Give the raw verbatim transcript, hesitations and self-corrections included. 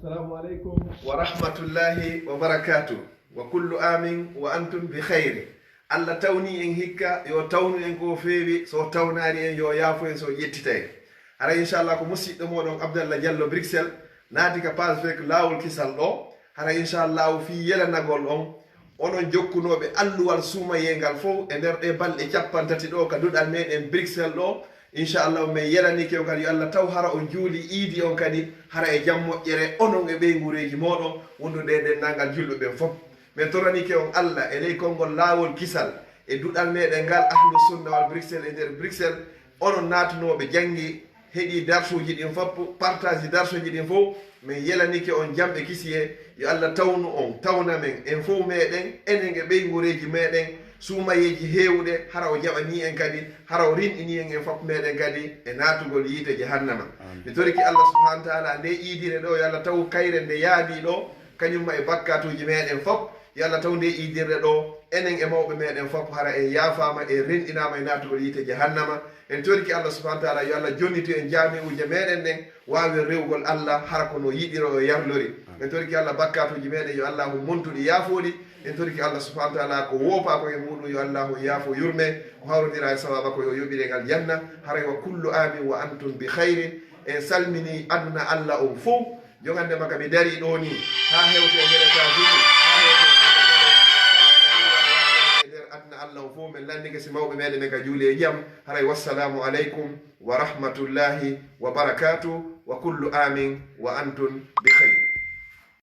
Assalamu alaikum wa rahmatullahi wa barakatuh. Wa kullu amin wa antum bi khairi. Allah tawni en hikka, yo tawnu en ko feewi, so tawnaari en, yo yaafo en, so ƴettita en. Hara inchallah ko musiɗɗo moɗon Abdallah Diallo Bruxelles naati ka page fek Laawol Kisal ɗo. Hara inchallah fii yelanagol on, onon jokkunooɓe alluwal suumayee ngal fof e nder ɗee balɗe cappanɗe tati ɗo ka duɗal meɗen Bruxelles ɗo. Inchallah min yelanike on kadi, yo Allah taw hara on juuli iidi on kadi, hara e jam moƴƴere, onon e ɓeynguureeji mooɗon wondude e denndaangal julɓe ɓen fof. Min toranike on Allah e ley konngol Laawol Kisal e duɗal meɗen ngal Ahlu Sunna wal Bruxelles e nder Bruxelles, onon naatunooɓe janngi, heɗi darsuuji ɗin fof, partage darsuuji ɗin fof, min yelanike on jam e kisiyee, yo Allah tawnu on, tawna men, en fof meɗen, enen e ɓeynguureeji meɗen, suumayeeji heewuɗe, hara o jaɓanii en kadi, hara o rinɗinii en, en fof meɗen kadi e naatugol yiite jahannama. Amin. Mi torike Allah subhanahu wa taala nde iidire ɗo, yo Allah taw kayre nde yaadii ɗo, kañum ma e bakkaatuuji meɗen fof, yo Allah taw nde iidirde ɗo, enen e mawɓe meɗen fof, hara en yaafaama, en rinɗinaama e naatugol yiite jahannama. En torike Allah subhanahu wa taala, yo Allah jonnitu en jaami'uuje meɗen ɗen, waawen rewugol Allah, hara ko no yiɗiri o yarlori. En torike Allah bakkaatuuji meɗen, yo Allahu montuɗi yaafoɗi. En torike Allah subhanahu wa taala ko woopa ko e muɗum, yo Allahu yaafo yurme, o hawrondira e sawaaba ko yo yoɓire ngal janna. Haray wa kullu amin wa antum bi khairin. En salmini aduna Allah on fof, jogande makka mi dari ɗo ni, ha hewte e nder États-Unis, ha hewte e nder aduna Allah on fof, min lanndike si mawɓe meɗen ɓe ka juuli e jam. Haray wassalamu aleykum wa rahmatullahi wa barakatuh, wa kullu amin wa antum bi khayr.